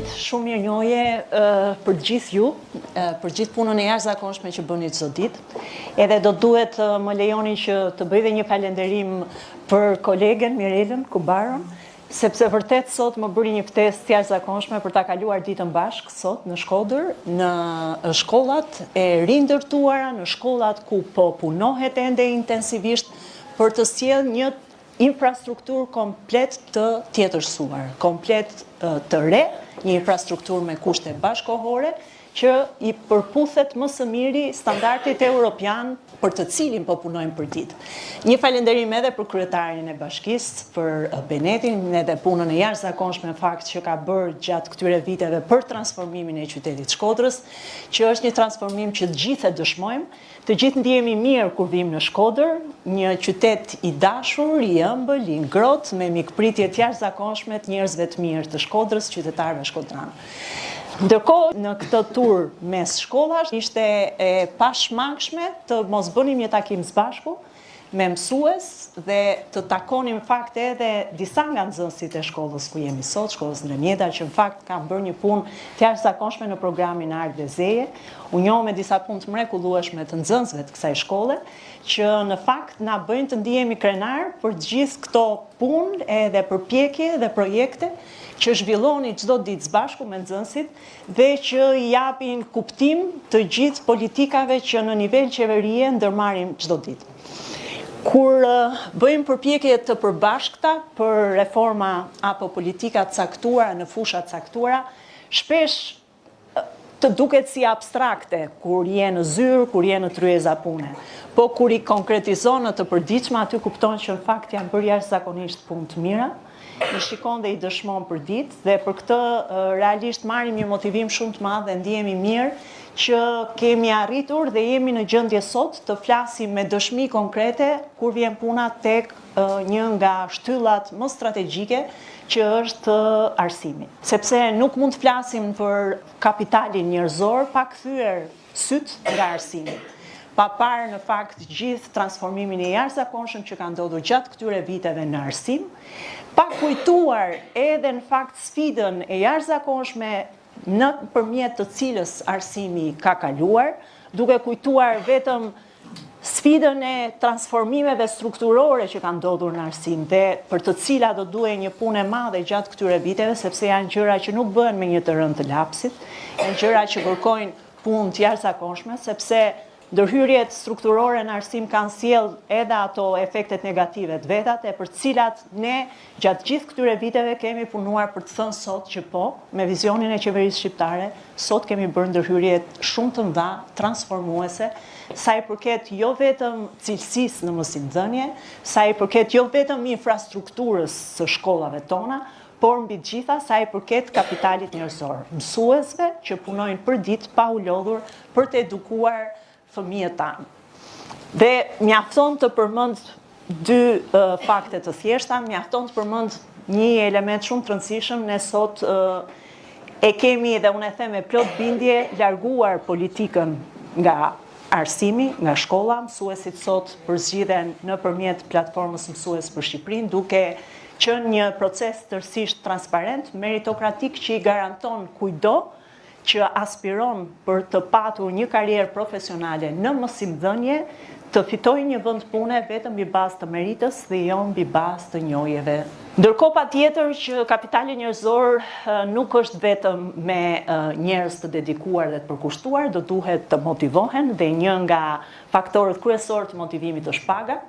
Vërtet shumë mirënjohje për të gjithë ju, për gjithë punën e jashtëzakonshme që bëni çdo ditë. Edhe do duhet të më lejoni që të bëj dhe një falënderim për kolegen Mirelën Kubaron, sepse vërtet sot më bëri një ftesë të jashtëzakonshme për ta kaluar ditën bashkë sot në Shkodër, në shkollat e rindërtuara, në shkollat ku po punohet ende intensivisht për të sjellë një Infrastrukturë komplet të tjetërsuar, komplet të re, një infrastrukturë me kushte bashkëkohore, që i përputhet më së miri standardit europian për të cilin po punojmë përditë. Një falënderim edhe për kryetarin e bashkisë, për Benetin edhe punën e jashtëzakonshme në fakt që ka bërë gjatë këtyre viteve për transformimin e qytetit të Shkodrës, që është një transformim që të gjithë e dëshmojmë, Të gjithë ndihemi mirë kur vijmë në Shkodër, një qytet i dashur, i ëmbël, i ngrohtë, me mikpritje të jashtëzakonshme të njerëzve të mirë të Shkodrës, qytetarëve shkodranë. Ndërkohë, në këtë tur mes shkollash, ishte e pashmangshme të mos bënim një takim së bashku me mësues dhe të takonim në fakt edhe disa nga nxënësit e shkollës ku jemi sot, shkollës Ndre Mjeda, që në fakt kanë bërë një punë të jashtëzakonshme në programin Art dhe Zeje. U njohëm me disa punë të mrekullueshme të nxënësve të kësaj shkolle, që në fakt na bëjnë të ndihemi krenarë për të gjithë këto punë edhe përpjekje dhe projekte që zhvilloni çdo ditë së bashku me nxënësit dhe që i japin kuptim të gjithë politikave që në nivel qeverie ndërmarrim çdo ditë. Kur bëjmë përpjekje të përbashkëta për reforma apo politika të caktuara në fusha të caktuara, shpesh të duket si abstrakte kur je në zyrë, kur je në tryeza pune. Po kur i konkretizon në të përditshme, aty kupton që në fakt janë bërë jashtëzakonisht punë të mira, i shikon dhe i dëshmon përditë dhe për këtë realisht marrim një motivim shumë të madh dhe ndihemi mirë që kemi arritur dhe jemi në gjendje sot të flasim me dëshmi konkrete kur vjen puna tek një nga shtyllat më strategjike që është arsimi. Sepse nuk mund të flasim për kapitalin njerëzor pa kthyer sytë nga arsimi, pa parë në fakt gjithë transformimin e jashtëzakonshëm që ka ndodhur gjatë këtyre viteve në arsim, pa kujtuar edhe në fakt sfidën e jashtëzakonshme nëpërmjet të cilës arsimi ka kaluar, duke kujtuar vetëm sfidën e transformimeve strukturore që kanë ndodhur në arsim dhe për të cilat do duhej një punë e madhe gjatë këtyre viteve, sepse janë gjëra që nuk bëhen me një të rënë të lapsit, janë gjëra që kërkojnë punë të jashtëzakonshme, sepse ndërhyrjet strukturore në arsim kanë sjellë edhe ato efektet negative të vetat e për të cilat ne gjatë gjithë këtyre viteve kemi punuar për të thënë sot që po, me vizionin e qeverisë shqiptare, sot kemi bërë ndërhyrje shumë të mëdha, transformuese, sa i përket jo vetëm cilësisë në mësimdhënie, sa i përket jo vetëm infrastrukturës së shkollave tona, por mbi të gjitha sa i përket kapitalit njerëzor, mësuesve që punojnë përditë pa u lodhur për të edukuar fëmijët tanë. Dhe mjafton të përmend dy fakte të thjeshta, mjafton të përmend një element shumë të rëndësishëm, ne sot e kemi dhe unë e them me plot bindje larguar politikën nga arsimi, nga shkolla, mësuesit sot përzgjidhen nëpërmjet platformës Mësues për Shqipërinë, duke qenë një proces tërësisht transparent, meritokratik që i garanton kujtdo që aspiron për të patur një karrierë profesionale në mësimdhënie, të fitojë një vend pune vetëm mbi bazë të meritës dhe jo mbi bazë të njohjeve. Ndërkohë patjetër që kapitali njerëzor nuk është vetëm me njerëz të dedikuar dhe të përkushtuar, do duhet të motivohen dhe një nga faktorët kryesorë të motivimit është paga.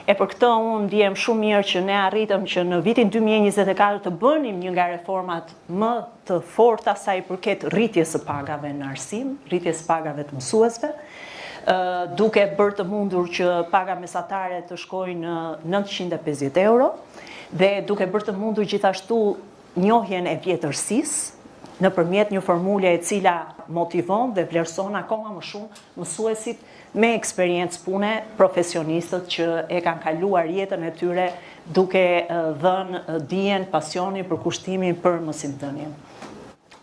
E për këtë unë ndihem shumë mirë që ne arritëm që në vitin 2024 të bënim një nga reformat më të forta sa i përket rritjes së pagave në arsim, rritjes së pagave të mësuesve, duke bërë të mundur që paga mesatare të shkojë në 950 euro dhe duke bërë të mundur gjithashtu njohjen e vjetërsisë nëpërmjet një formule e cila motivon dhe vlerëson akoma më shumë mësuesit me eksperiencë pune, profesionistët që e kanë kaluar jetën e tyre duke dhënë dijen, pasionin, përkushtimin për mësimdhënien.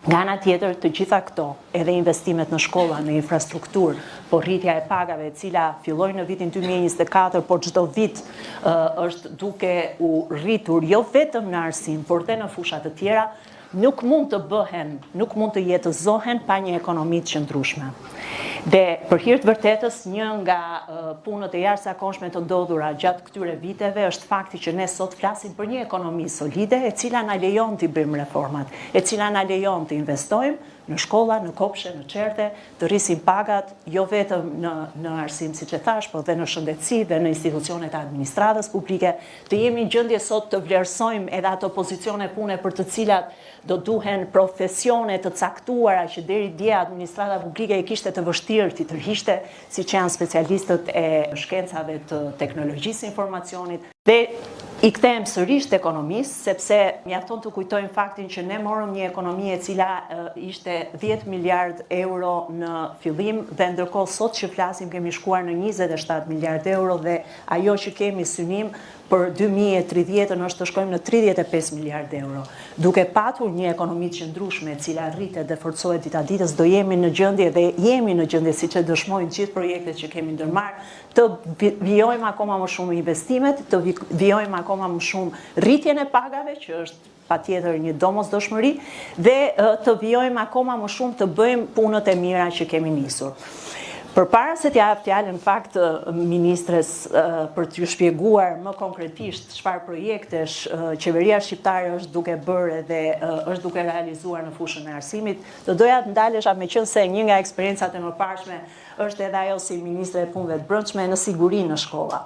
Nga ana tjetër, të gjitha këto, edhe investimet në shkolla, në infrastrukturë, po rritja e pagave e cila filloi në vitin 2024, por çdo vit është duke u rritur jo vetëm në arsim, por dhe në fusha të tjera, nuk mund të bëhen, nuk mund të jetëzohen pa një ekonomi të qëndrueshme. Dhe për hir të vërtetës, një nga punët e jashtëzakonshme të ndodhura gjatë këtyre viteve është fakti që ne sot flasim për një ekonomi solide, e cila na lejon t'i bëjmë reformat, e cila na lejon të investojmë në shkolla, në kopshe, në çerdhe, të rrisim pagat jo vetëm në në arsim siç e thashë, por dhe në shëndetësi dhe në institucionet e administratës publike, të jemi në gjendje sot të vlerësojmë edhe ato pozicione pune për të cilat do duhen profesione të caktuara që deri dje administrata publike e kishte të vështirë t'i tërhiqte, siç janë specialistët e shkencave të teknologjisë së informacionit. Dhe i kthehem sërish ekonomisë, sepse mjafton të kujtojmë faktin që ne morëm një ekonomi e cila ishte 10 miliard euro në fillim dhe ndërkohë sot që flasim kemi shkuar në 27 miliard euro dhe ajo që kemi synim për 2030-ën është të shkojmë në 35 miliard euro. Duke patur një ekonomi të qëndrueshme e cila rritet dhe forcohet dita ditës, do jemi në gjendje dhe jemi në gjendje siç e dëshmojnë gjithë projektet që kemi ndërmarrë, të vijojmë akoma më shumë investimet, të vijojmë akoma më shumë rritjen e pagave, që është patjetër një domosdoshmëri, dhe të vijojmë akoma më shumë të bëjmë punët e mira që kemi nisur. Përpara se t'ia jap fjalën në fakt ministres për t'ju shpjeguar më konkretisht çfarë projektesh qeveria shqiptare është duke bërë dhe është duke realizuar në fushën e arsimit, do doja të ndalesha meqenëse një nga eksperiencat e mëparshme është edhe ajo si ministre e Punëve të Brendshme në sigurinë në shkolla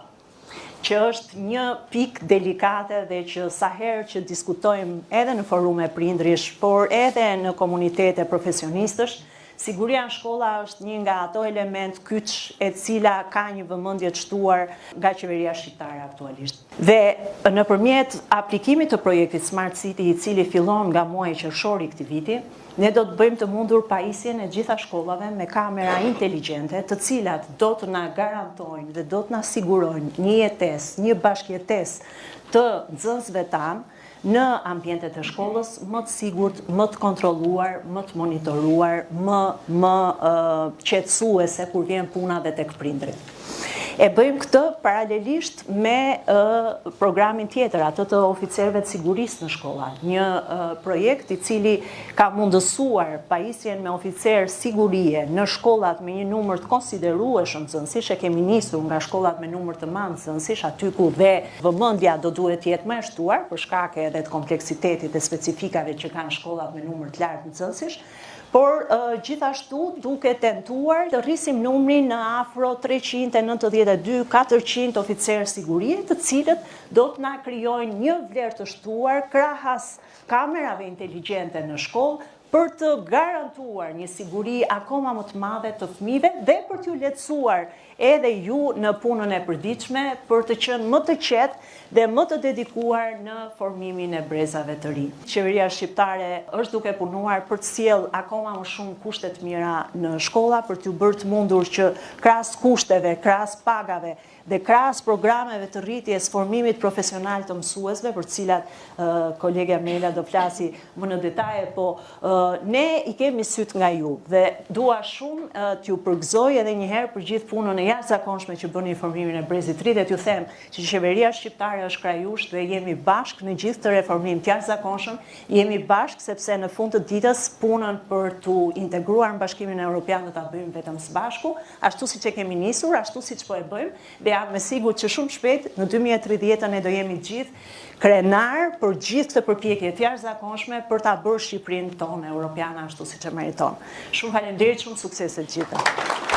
që është një pikë delikate dhe që sa herë që diskutojmë edhe në forume prindrish, por edhe në komunitete profesionistësh, siguria në shkolla është një nga ato element kyç e cila ka një vëmendje të shtuar nga qeveria shqiptare aktualisht. Dhe nëpërmjet aplikimit të projektit Smart City i cili fillon nga muaji qershor i këtij viti, Ne do të bëjmë të mundur pajisjen e gjitha shkollave me kamera inteligjente, të cilat do të na garantojnë dhe do të na sigurojnë një jetesë, një bashkëjetesë të nxënësve tanë në ambientet e shkollës më të sigurt, më të kontrolluar, më të monitoruar, më më qetësuese kur vjen puna dhe tek prindërit. E bëjmë këtë paralelisht me programin tjetër, atë të oficerëve të sigurisë në shkolla, një projekt i cili ka mundësuar pajisjen me oficerë sigurie në shkollat me një numër të konsiderueshëm nxënësish, e kemi nisur nga shkollat me numër të madh nxënësish, aty ku dhe vëmendja do duhet të jetë më e shtuar për shkak edhe të kompleksitetit dhe specifikave që kanë shkollat me numër të lartë nxënësish, por gjithashtu duke tentuar të rrisim numrin në afro 392, 400 oficerë sigurie, të cilët do të na krijojnë një vlerë të shtuar krahas kamerave inteligjente në shkollë për të garantuar një siguri akoma më të madhe të fëmijëve dhe për t'ju lehtësuar edhe ju në punën e përditshme për të qenë më të qetë dhe më të dedikuar në formimin e brezave të rinj. Qeveria shqiptare është duke punuar për të sjellë akoma më shumë kushte të mira në shkolla, për t'ju bërë të mundur që krahas kushteve, krahas pagave dhe krahas programeve të rritjes formimit profesional të mësuesve, për të cilat kolegja Mela do flasi më në detaje, po ne i kemi sytë nga ju dhe dua shumë t'ju përgëzoj edhe një herë për gjithë punën e jashtëzakonshme që bëni në formimin e brezit të ri dhe t'ju them që qeveria shqiptare është krah jush dhe jemi bashkë në gjithë këtë reformim të jashtëzakonshëm, jemi bashkë sepse në fund të ditës punën për t'u integruar në Bashkimin Evropian do ta bëjmë vetëm së bashku, ashtu siç e kemi nisur, ashtu siç po e bëjmë dhe jam e sigurt që shumë shpejt në 2030-ën ne do jemi të gjithë krenarë për gjithë këtë përpjekje të jashtëzakonshme për ta bërë Shqipërinë tonë europiane ashtu siç e meriton. Shumë faleminderit, shumë suksese të gjitha.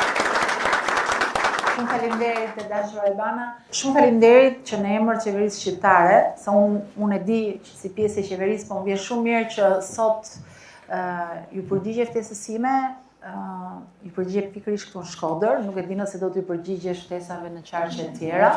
Shumë faleminderit e dashur Albana. Shumë faleminderit që në emër të qeverisë shqiptare, se unë unë e di që si pjesë e qeverisë, po më vjen shumë mirë që sot uh, iu përgjigje ftesës sime, uh, iu përgjigje pikërisht këtu në Shkodër, nuk e di nëse do t'ju përgjigjesh ftesave në qarqe të tjera.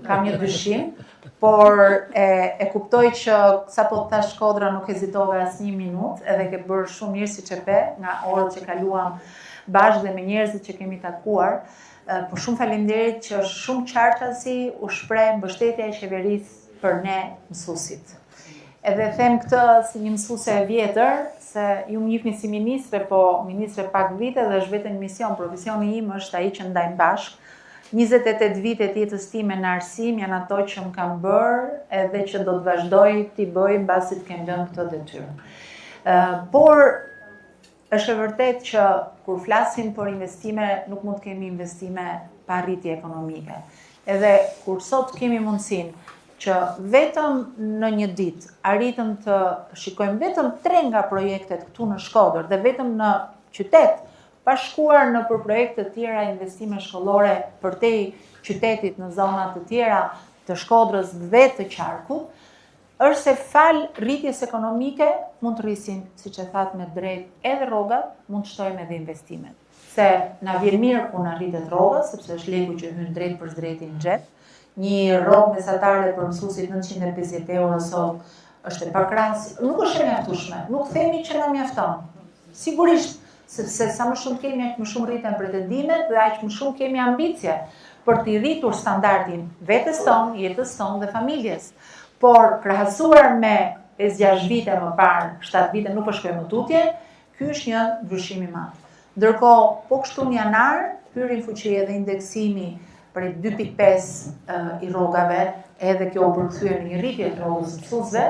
Kam një dyshim, por e, e kuptoj që sapo të thashë Shkodra nuk hezitove asnjë minutë, edhe ke bërë shumë mirë siç e pe nga orët që kaluam bashkë dhe me njerëzit që kemi takuar. Po shumë faleminderit që shumë qartazi u shpreh mbështetja e qeverisë për ne mësuesit. Edhe them këtë si një mësuese e vjetër, se ju më njihni si ministre, po ministre pak vite dhe është vetëm një mision, profesioni im është ai që ndajmë bashkë. 28 vite të jetës time në arsim janë ato që më kanë bërë edhe që do të vazhdoj t'i bëj mbasi të kem lënë këtë detyrë. Por është e vërtetë që kur flasim për investime, nuk mund të kemi investime pa rritje ekonomike. Edhe kur sot kemi mundësinë që vetëm në një ditë arritëm të shikojmë vetëm tre nga projektet këtu në Shkodër dhe vetëm në qytet, pa shkuar nëpër projekte të tjera investime shkollore përtej qytetit në zona të tjera të Shkodrës dhe të qarkut, është se falë rritjes ekonomike mund të rrisim, siç e thatë me drejt, edhe rrogat, mund të shtojmë edhe investimet. Se na vjen mirë kur na rritet rroga, sepse është leku që hyn drejtpërsëdrejti në xhep. Një rrogë mesatare për mësuesit 950 euro sot është e pakrahas, nuk është e mjaftueshme. Nuk themi që na mjafton. Sigurisht, sepse sa më shumë kemi, aq më shumë rriten pretendimet dhe aq më shumë kemi ambicie për t'i rritur standardin vetes tonë, jetës tonë dhe familjes. Por krahasuar me 5-6 vite më parë, 7 vite nuk po shkoj më tutje, ky është një ndryshim i madh. Ndërkohë, po kështu në janar hyri në fuqi edhe indeksimi prej 2.5 i rrogave, edhe kjo u përkthye në një rritje të rrogës së mësuesve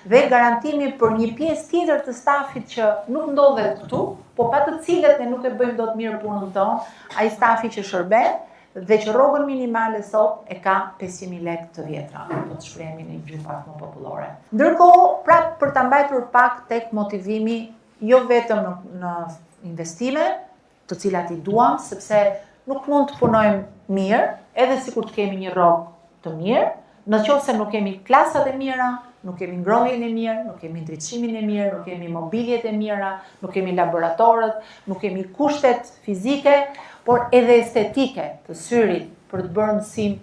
dhe garantimi për një pjesë tjetër të stafit që nuk ndodhet këtu, po pa të cilët ne nuk e bëjmë dot mirë punën tonë, ai stafi që shërben dhe që rrogën minimale sot e ka 500.000 lekë të vjetra, po të shprehemi në një gjuhë pak më popullore. Ndërkohë, prapë për ta mbajtur pak tek motivimi jo vetëm në, në investime, të cilat i duam, sepse nuk mund të punojmë mirë, edhe sikur të kemi një rrogë të mirë, në qoftë se nuk kemi klasat e mira, nuk kemi ngrohjen e mirë, nuk kemi ndriçimin e mirë, nuk kemi mobiljet e mira, nuk kemi laboratorët, nuk kemi kushtet fizike, por edhe estetike të syrit për të bërë mësim,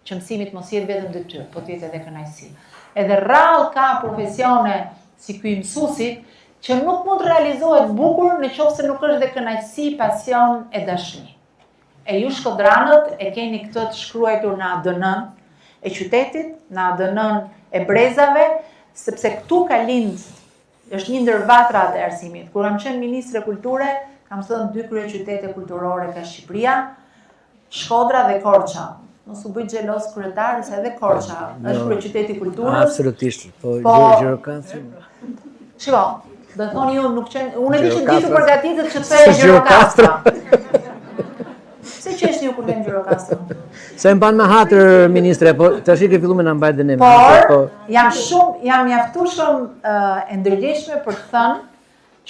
që mësimi të mos jetë vetëm detyrë, po të jetë edhe kënaqësi. Edhe rrallë ka profesione si ky i mësuesit që nuk mund të realizohet bukur në qoftë se nuk është dhe kënaqësi, pasion e dashni. E ju shkodranët e keni këtë të shkruajtur në ADN-në e qytetit, në ADN-në e brezave, sepse këtu ka lind, është një ndër vatrat e arsimit. Kur kam qenë ministre kulture, kam thënë dy kryeqytete kulturore ka Shqipëria, Shkodra dhe Korça. Mos u bëj xheloz kryetar, se edhe Korça është kryeqyteti i kulturës. Absolutisht, po, po Gjirokastër. Shiko, do të thoni ju nuk qen, unë e di që ditë përgatitët që të thoja Gjirokastra. Pse qeshni ju kur them Gjirokastër? Se e mban me hatër ministre, po tash ke filluar me na mbajt dhe ne me hatër, po. Jam shumë, jam mjaftueshëm e ndërgjegjshme për të thënë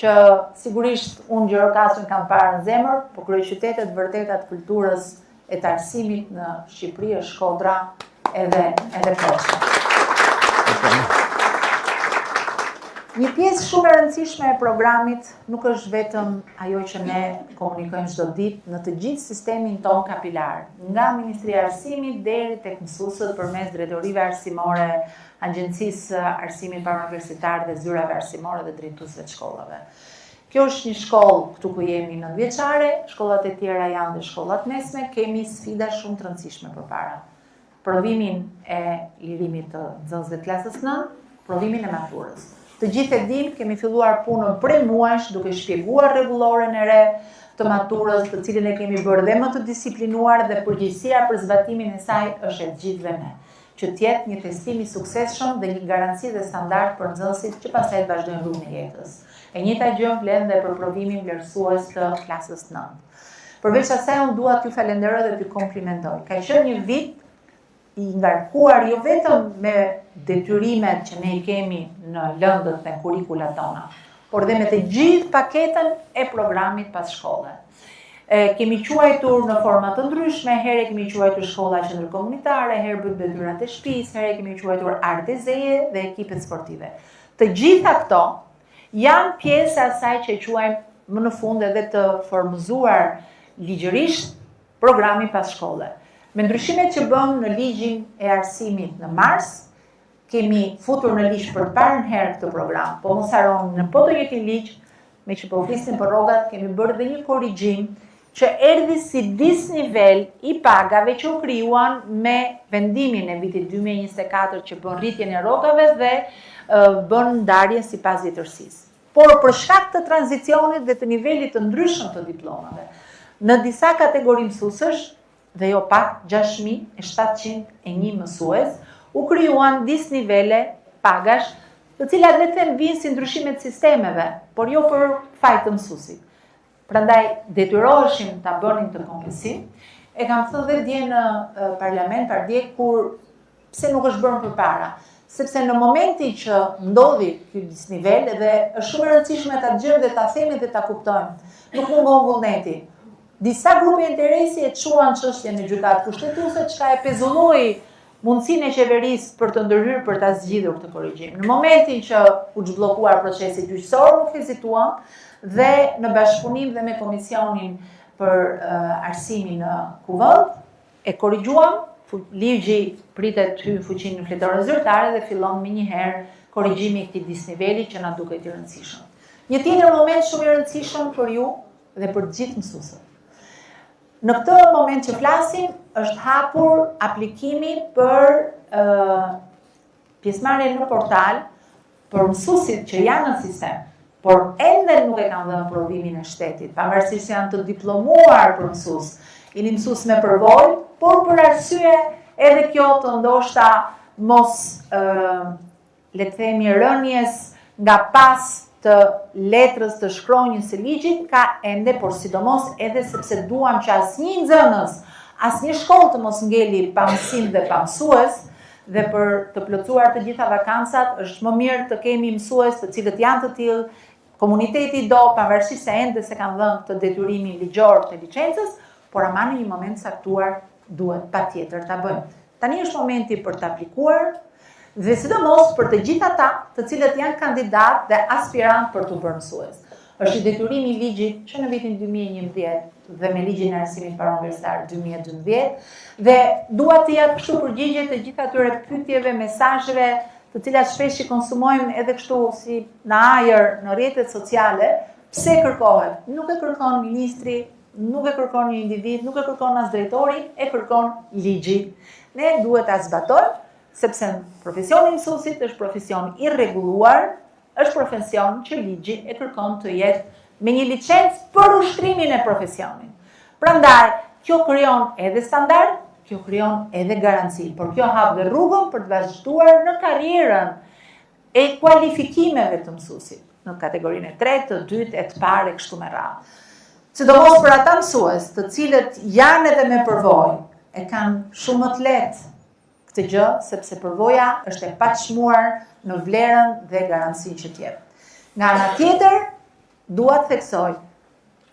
që sigurisht unë Gjirokastrën kam parë në zemër, po kryeqytetet e vërteta të kulturës e të arsimit në Shqipëri është Shkodra edhe edhe Korça. Një pjesë shumë e rëndësishme e programit nuk është vetëm ajo që ne komunikojmë çdo ditë në të gjithë sistemin tonë kapilar, nga Ministria e Arsimit deri tek mësuesit përmes drejtorive arsimore, Agjencisë së Arsimit Parauniversitar dhe zyrave arsimore dhe drejtuesve të shkollave. Kjo është një shkollë këtu ku jemi nëntëvjeçare, shkollat e tjera janë dhe shkollat mesme, kemi sfida shumë të rëndësishme përpara. Provimin e lirimit të nxënësve të klasës 9, provimin e maturës. Të gjithë e dimë, kemi filluar punën prej muajsh duke shpjeguar rregulloren e re të maturës, të cilën e kemi bërë dhe më të disiplinuar dhe përgjegjësia për zbatimin e saj është e të gjithëve ne. që të jetë një testim i suksesshëm dhe një garanci dhe standard për nxënësit që pastaj të vazhdojnë rrugën e jetës. E njëjta gjë vlen dhe për provimin vlerësues të klasës 9. Përveç asaj unë dua t'ju falenderoj dhe t'ju komplimentoj. Ka qenë një vit i ngarkuar jo vetëm me detyrimet që ne i kemi në lëndët dhe kurikulat tona, por dhe me të gjithë paketën e programit pas shkolle. E kemi quajtur në forma të ndryshme, herë e kemi quajtur shkolla qendër komunitare, herë bëjmë detyrat e shtëpisë, herë e kemi quajtur arte zeje dhe ekipet sportive. Të gjitha këto janë pjesë e asaj që e quajmë më në fund edhe të formëzuar ligjërisht programi pas shkolle. Me ndryshimet që bëmë në ligjin e arsimit në mars, Kemi futur në ligj për të parën herë këtë program, po mos harroni në po të njëjtin ligj, meqë po flisnim për rrogat, kemi bërë dhe një korrigjim që erdhi si disnivel i pagave që u krijuan me vendimin e vitit 2024 që bën rritjen e rrogave dhe bën ndarjen sipas vjetërsisë. Por për shkak të tranzicionit dhe të nivelit të ndryshëm të diplomave, në disa kategori mësuesësh dhe jo pak 6701 mësues, u krijuan disnivele pagash, të cilat le të them vijnë si ndryshime të sistemeve, por jo për faj të mësuesit. Prandaj detyroheshim ta bënim këtë kompensim. E kam thënë dhe dje në parlament, pardje kur pse nuk është bërë më përpara. Sepse në momentin që ndodhi ky disnivel dhe është shumë e rëndësishme ta dëgjojmë dhe ta themi dhe ta kuptojmë. Nuk mungon vullneti. Disa grupe interesi e çuan çështjen në gjykatë kushtetuese, çka e pezulloi mundësinë e qeverisë për të ndërhyrë për ta zgjidhur këtë korrigjim. Në momentin që u zhbllokua procesi gjyqësor, nuk hezituam dhe në bashkëpunim dhe me Komisionin për uh, Arsimin në Kuvend, e korrigjuam, ligji pritet të hyjë në fuqi në fletoren zyrtare dhe fillon menjëherë korrigjimi i këtij disniveli që na duket i rëndësishëm. Një tjetër moment shumë i rëndësishëm për ju dhe për të gjithë mësuesit. Në këtë moment që flasim, është hapur aplikimi për uh, pjesëmarrje në portal për mësuesit që janë në sistem, por ende nuk e kanë dhënë provimin e shtetit, pavarësisht se janë të diplomuar për mësues, jeni mësues me përvojë, por për arsye edhe kjo të ndoshta mos uh, le të themi rënies nga pas të letrës të shkronjës së ligjit ka ende, por sidomos edhe sepse duam që asnjë nxënës, asnjë shkollë të mos ngeli pa mësim dhe pa mësues, dhe për të plotësuar të gjitha vakancat është më mirë të kemi mësues të cilët janë të tillë, komuniteti do, pavarësisht se ende s'e kanë dhënë këtë detyrimin ligjor të licencës, por ama në një moment caktuar duhet patjetër ta bëjmë. Tani është momenti për të aplikuar dhe sidomos për të gjithë ata të cilët janë kandidatë dhe aspirantë për t'u bërë mësues. Është një detyrim i ligjit që në vitin 2011 dhe me ligjin e arsimit parauniversitar 2012 dhe dua të jap kështu përgjigje të gjitha atyre pyetjeve, mesazheve, të cilat shpesh i konsumojmë edhe kështu si në ajër në rrjetet sociale, pse kërkohet? Nuk e kërkon ministri, Nuk e kërkon një individ, nuk e kërkon as drejtori, e kërkon ligji. Ne duhet ta zbatojmë, sepse profesioni i mësuesit është profesion i rregulluar, është profesion që ligji e kërkon të jetë me një licencë për ushtrimin e profesionit. Prandaj, kjo krijon edhe standard, kjo krijon edhe garanci, por kjo hap dhe rrugën për të vazhduar në karrierën e kualifikimeve të mësuesit në kategorinë e tretë, të dytë e të parë e kështu me radhë. Sidomos për ata mësues, të cilët janë edhe me përvojë, e kanë shumë më të lehtë këtë gjë, sepse përvoja është e paçmuar në vlerën dhe garancinë që të jep. Nga ana tjetër, dua të theksoj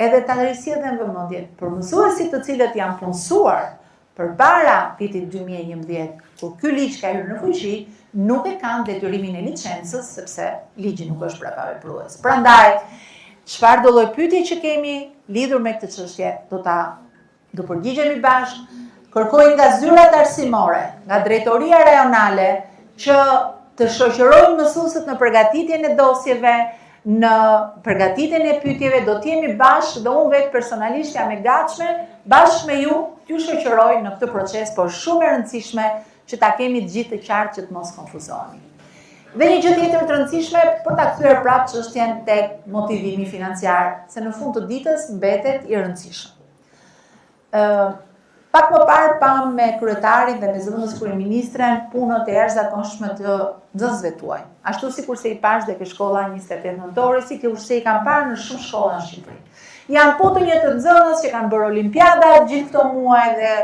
edhe ta risjell në vëmendje për mësuesit të cilët janë punësuar përpara vitit 2011, kur ky ligj ka hyrë në fuqi, nuk e kanë detyrimin e licencës sepse ligji nuk është prapaveprues. Prandaj, çfarëdo lloj pyetje që kemi lidhur me këtë çështje, do ta Do përgjigjemi bashkë, kërkoj nga zyrat arsimore, nga drejtoria rajonale, që të shoqërojnë mësuesit në përgatitjen e dosjeve, në përgatitjen e pyetjeve, do të jemi bashkë dhe unë vetë personalisht jam e gatshme bashkë me ju t'ju shoqëroj në këtë proces, por shumë e rëndësishme që ta kemi të gjithë të qartë që të mos konfuzohemi. Dhe një gjë tjetër të rëndësishme për ta kthyer prapë çështjen tek motivimi financiar, se në fund të ditës mbetet i rëndësishëm. Ë pak më parë pamë me kryetarin dhe me zëvendës kryeministren punët e jashtëzakonshme të nxënësve tuaj. Ashtu sikurse i pashë dhe ke shkolla 28 nëntori, sikurse i kam parë në shumë shkolla në Shqipëri. Janë po të njëjtët nxënës që kanë bërë olimpiada gjithë këto muaj dhe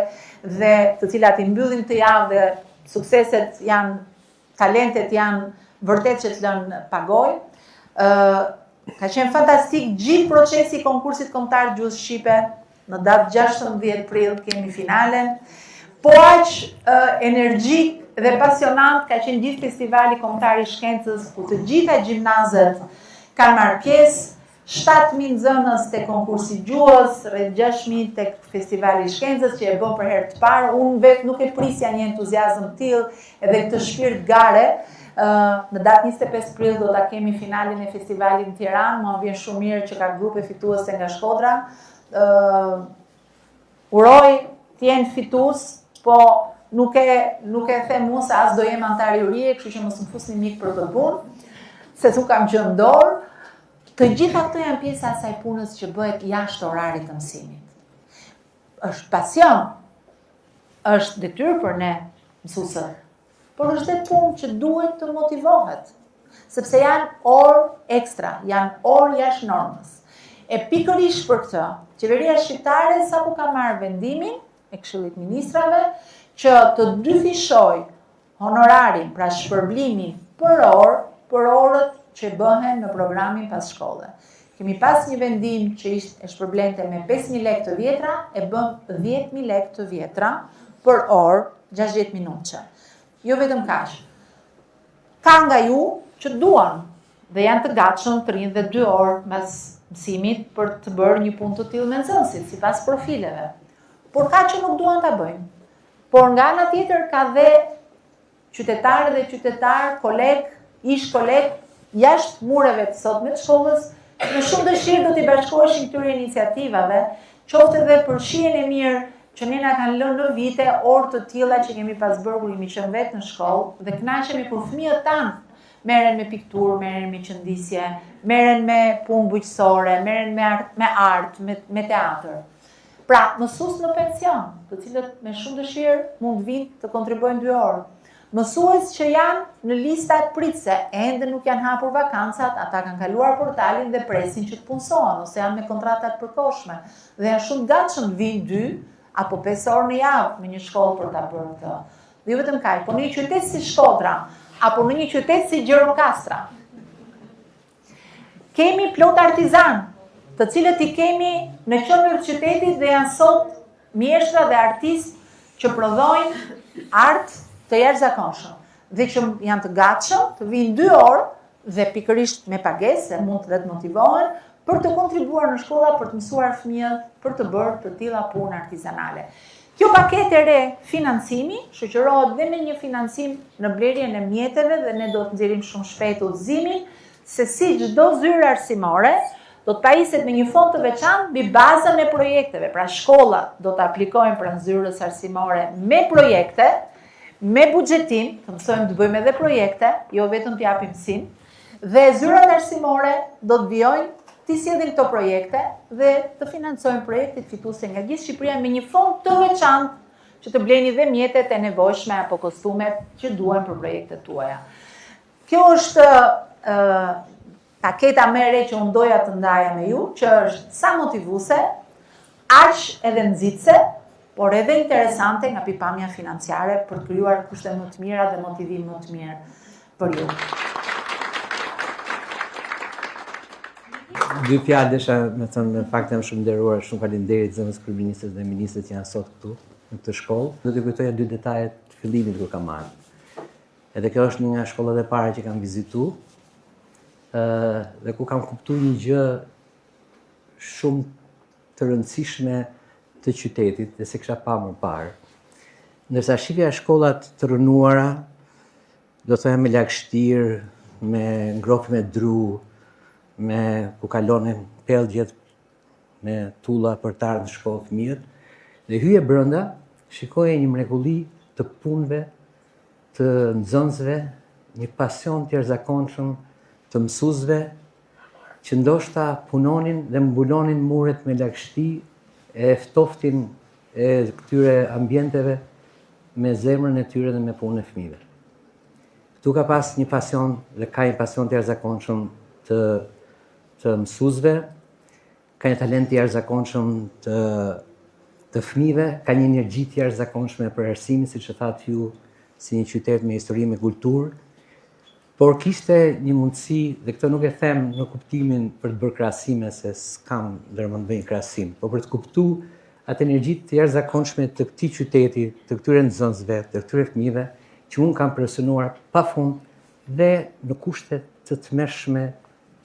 dhe të cilat i mbyllim këtë javë dhe sukseset janë talentet janë vërtet që të lënë pa gojë. Ë ka qenë fantastik gjithë procesi i konkursit kombëtar të gjuhës shqipe. Në datë 16 prill kemi finalen. Po aq energjik dhe pasionant ka qenë gjithë festivali kombëtar i shkencës ku të gjitha gjimnazet kanë marrë pjesë. 7000 nxënës te konkursi i gjuhës, rreth 6000 tek festivali i shkencës që e bëmë për herë të parë. Unë vetë nuk e prisja një entuziazëm të tillë edhe këtë shpirt gare. Në datë 25 prill do ta kemi finalen e festivalit në Tiranë. Mua më vjen shumë mirë që ka grupe fituese nga Shkodra. Uroj të jenë fitues, po nuk e nuk e them unë se as do jem anëtar jurie, kështu që mos më fusni mik për këtë punë, se s'u kam gjë në dorë. Të gjitha këto janë pjesa e asaj punës që bëhet jashtë orarit të mësimit. Është pasion, është detyrë për ne mësuesët, por është dhe punë që duhet të motivohet, sepse janë orë ekstra, janë orë jashtë normës. E pikërisht për këtë, qeveria shqiptare sapo ka marrë vendimin e Këshillit të Ministrave që të dyfishojë honorarin, pra shpërblimin për orë, për orët që bëhen në programin pas shkolle. Kemi pas një vendim që ishte e shpërblente me 5.000 lekë të vjetra, e bëmë 10.000 lekë të vjetra për orë 60 minutëshe. Jo vetëm kaq. Ka nga ju që duan dhe janë të gatshëm të rrinë dhe 2 orë mas mësimit për të bërë një punë të tillë me nxënësit, sipas profileve. Por ka që nuk duan ta bëjnë. Por nga ana tjetër ka dhe qytetarë dhe qytetarë, kolegë, ish kolegë, jashtë mureve të sotme të shkollës, me shumë dëshirë do t'i bashkoheshin këtyre iniciativave, qoftë edhe për shijen e mirë që ne na kanë lënë në vite orë të tilla që kemi pas bërë kur jemi qenë vetë në shkollë dhe kënaqemi kur fëmijët tanë merren me pikturë, merren me qëndisje, merren me punë bujqësore, merren me art, me art, me, me teatër. Pra, mësues në pension, të cilët me shumë dëshirë mund të vijnë të kontribuojnë 2 orë. Mësues që janë në listat pritëse, ende nuk janë hapur vakancat, ata kanë kaluar portalin dhe presin që të punësohen ose janë me kontrata të përkohshme dhe janë shumë të gatshëm të vijnë 2 apo 5 orë në javë në një shkollë për ta bërë këtë. Dhe jo vetëm kaq, por në një qytet si Shkodra apo në një qytet si Gjirokastra, Kemi plot artizanë, të cilët i kemi në qendër të qytetit dhe janë sot mjeshtra dhe artistë që prodhojnë art të jashtëzakonshëm dhe që janë të gatshëm të vijnë 2 orë dhe pikërisht me pagesë, se mund të dhe të motivohen, për të kontribuar në shkolla, për të mësuar fëmijët, për të bërë të tilla punë artizanale. Kjo paketë e re financimi shoqërohet dhe me një financim në blerjen e mjeteve dhe ne do të nxjerrim shumë shpejt udhëzimin se si çdo zyrë arsimore do të pajiset me një fond të veçantë mbi bazën e projekteve. Pra shkollat do të aplikojnë pranë zyrës arsimore me projekte, me buxhetim, të mësojmë të bëjmë edhe projekte, jo vetëm të japim mësim, dhe zyrat arsimore do të vijojnë t'i sjellin këto projekte dhe të financojnë projektet fituese nga gjithë Shqipëria me një fond të veçantë që të bleni dhe mjetet e nevojshme apo kostumet që duhen për projektet tuaja. Kjo është ë paketa më e re që unë doja të ndaja me ju, që është sa motivuese, aq edhe nxitëse, por edhe interesante nga pikëpamja financiare për të krijuar kushte më të mira dhe motivim më të mirë për ju. Dy fjalë desha me thënë, në fakt jam shumë nderuar, shumë faleminderit zëvendëskryeministres dhe ministrit që janë sot këtu në këtë shkollë. Do të kujtoja dy detaje të fillimit kur kam ardhur. Edhe kjo është një nga shkollat e para që kam vizitu, ë dhe ku kam kuptu një gjë shumë të rëndësishme të qytetit dhe s'e kisha pa më parë. Ndërsa shifja shkollat të rrënuara, do thoja me lagështirë, me ngrohje me dru, me ku kalonin pellgjet me tulla për të ardhur në shkollë fëmijët, dhe hyje brenda, shikoje një mrekulli të punëve të nxënësve, një pasion të jashtëzakonshëm të mësuesve që ndoshta punonin dhe mbulonin muret me lagështi e ftoftin e këtyre ambienteve me zemrën e tyre dhe me punën e fëmijëve. Këtu ka pas një pasion dhe ka një pasion të jashtëzakonshëm të të mësuesve, ka një talent të jashtëzakonshëm të të fëmijëve, ka një energji të jashtëzakonshme për arsimin, siç e thatë ju, si një qytet me histori, me kulturë, por kishte një mundësi, dhe këtë nuk e them në kuptimin për të bërë krahasime, se s'kam ndërmend të bëj një krahasim, por për të kuptu atë energji të jashtëzakonshme të këtij qyteti, të këtyre nxënësve, të këtyre fëmijëve, që unë kam impresionuar pafund dhe në kushte të tmerrshme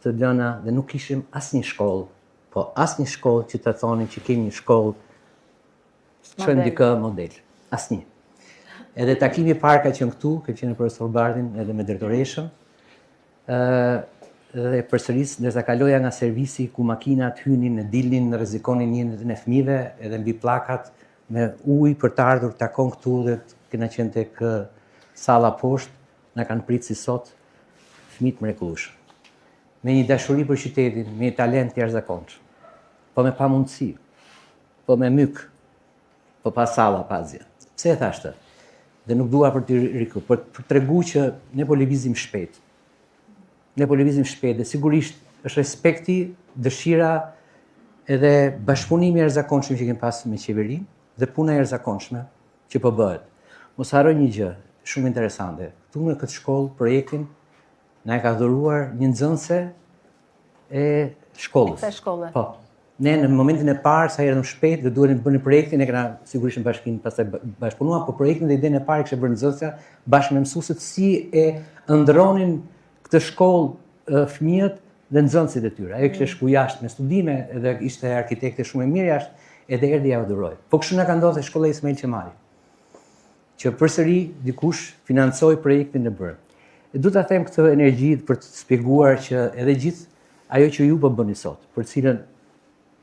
të lëna dhe nuk kishim asnjë shkollë, po asnjë shkollë që të thonin që kemi një shkollë çojmë dikë model. Asnjë. Edhe takimi i parë ka qenë këtu, ka qenë profesor Bardhin edhe me drejtoreshën. Ë dhe përsëris, ndërsa kaloja nga servisi ku makinat hynin e dilnin, rrezikonin jetën e fëmijëve, edhe mbi pllakat. me ujë për të ardhur takon këtu dhe kena qenë tek salla poshtë, na kanë pritë si sot, fëmijë të mrekullueshëm. Me një dashuri për qytetin, me një talent të jashtëzakonshëm. Po me pamundësi, po me myk, po pa salla, pa asgjë. Pse e thashë këtë? Dhe nuk dua për të riku, për të tregu që ne po lëvizim shpejt. Ne po lëvizim shpejt dhe sigurisht është respekti, dëshira edhe bashkëpunimi i jashtëzakonshëm që kemi pas me qeverinë dhe puna e jashtëzakonshme që po bëhet. Mos harroj një gjë shumë interesante. Këtu në këtë shkollë projektin na e ka dhuruar një nxënëse e shkollës. E shkolle. Po. Ne në momentin e parë sa erdhëm shpejt dhe duhet të bënim projektin, ne kena sigurisht në bashkinë pastaj bashkëpunuam, po projektin dhe idenë e parë kishte bërë nxënësja bashkë me mësuesit si e ëndërronin këtë shkollë fëmijët dhe nxënësit e tyre. Ajo kishte mm. shku jashtë me studime dhe ishte arkitekte shumë e mirë jashtë, edhe erdhi ja dhuroi. Po kështu na ka ndodhur te shkolla Ismail Qemali. Që përsëri dikush financoi projektin e bërë. E du ta them këtë energji për të shpjeguar që edhe gjithë ajo që ju po bëni sot, për cilën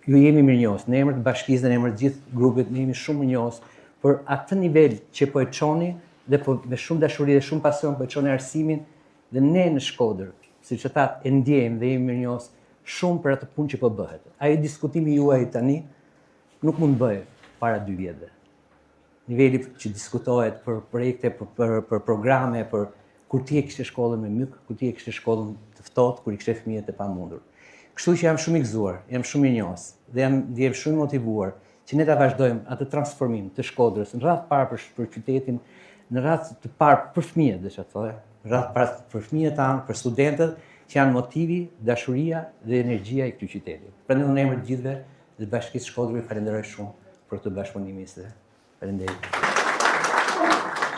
ju jemi mirënjohës, në emër të bashkisë dhe në emër të gjithë grupit, ne jemi shumë mirënjohës për atë nivel që po e çoni dhe po me shumë dashuri dhe shumë pasion po e çoni arsimin dhe ne në Shkodër, siç e thatë, e ndjejmë dhe jemi mirënjohës shumë për atë punë që po bëhet. Ai diskutimi juaj tani nuk mund të bëhej para dy vjetëve. Niveli që diskutohet për projekte, për, për, për programe, për kur ti e kishe shkollën me myk, kur ti e kishe shkollën të ftohtë, kur i kishe fëmijët e pamundur. Kështu që jam shumë i gëzuar, jam shumë mirënjohës dhe jam ndihem shumë i motivuar që ne ta vazhdojmë atë transformim të Shkodrës në radhë të parë për, për qytetin, në radhë të parë për fëmijët, desha të thoja, në radhë të parë për fëmijët tanë, për studentët që janë motivi, dashuria dhe energjia e këtij qyteti. Prandaj në emër të gjithëve dhe Bashkisë Shkodrës ju falenderoj shumë për këtë bashkëpunim ministre. Faleminderit.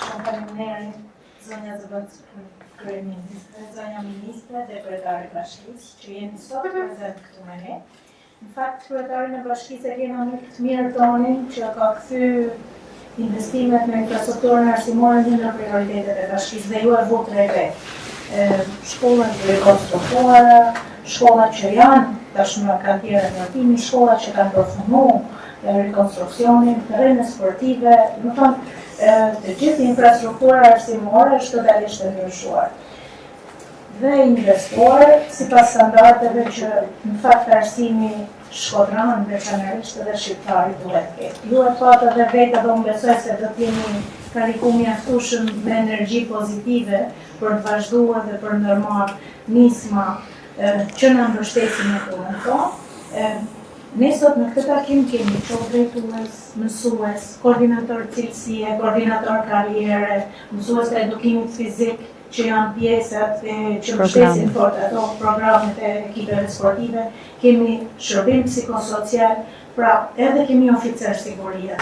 Shumë faleminderit zonja zëvendëskryeministre, zonja ministre dhe kryetari i bashkisë që jeni sot prezent këtu me ne. Në fakt, kryetarin e bashkisë e kena mik të mirë tonin që ka kthy investimet në infrastrukturën arsimore një ndër prioritetet e bashkisë dhe ju e vutë re vetë. Shkollat e rikonstruktuara, shkollat që janë tashmë kantiere ndërtimi, shkollat që kanë përfundu rikonstruksionin, terrene sportive, domethënë, të gjithë infrastruktura arsimore është totalisht e ndryshuar dhe investuar sipas standardeve që në fakt arsimi shkodran, veçanërisht edhe shqiptari duhet ketë. Ju e patë edhe vetë edhe unë besoj se do t'jeni kariku mjaftueshëm me energji pozitive për të vazhduar dhe për ndërmarrë nisma që na mbështesin në punën tonë. Ne sot në këtë takim kemi qoftë drejtues, mësues, koordinator cilësie, koordinator karriere, mësues të edukimit fizik, që janë pjesë e që mbështesin fort ato programet e ekipeve sportive, kemi shërbim psikosocial, pra edhe kemi oficer sigurie.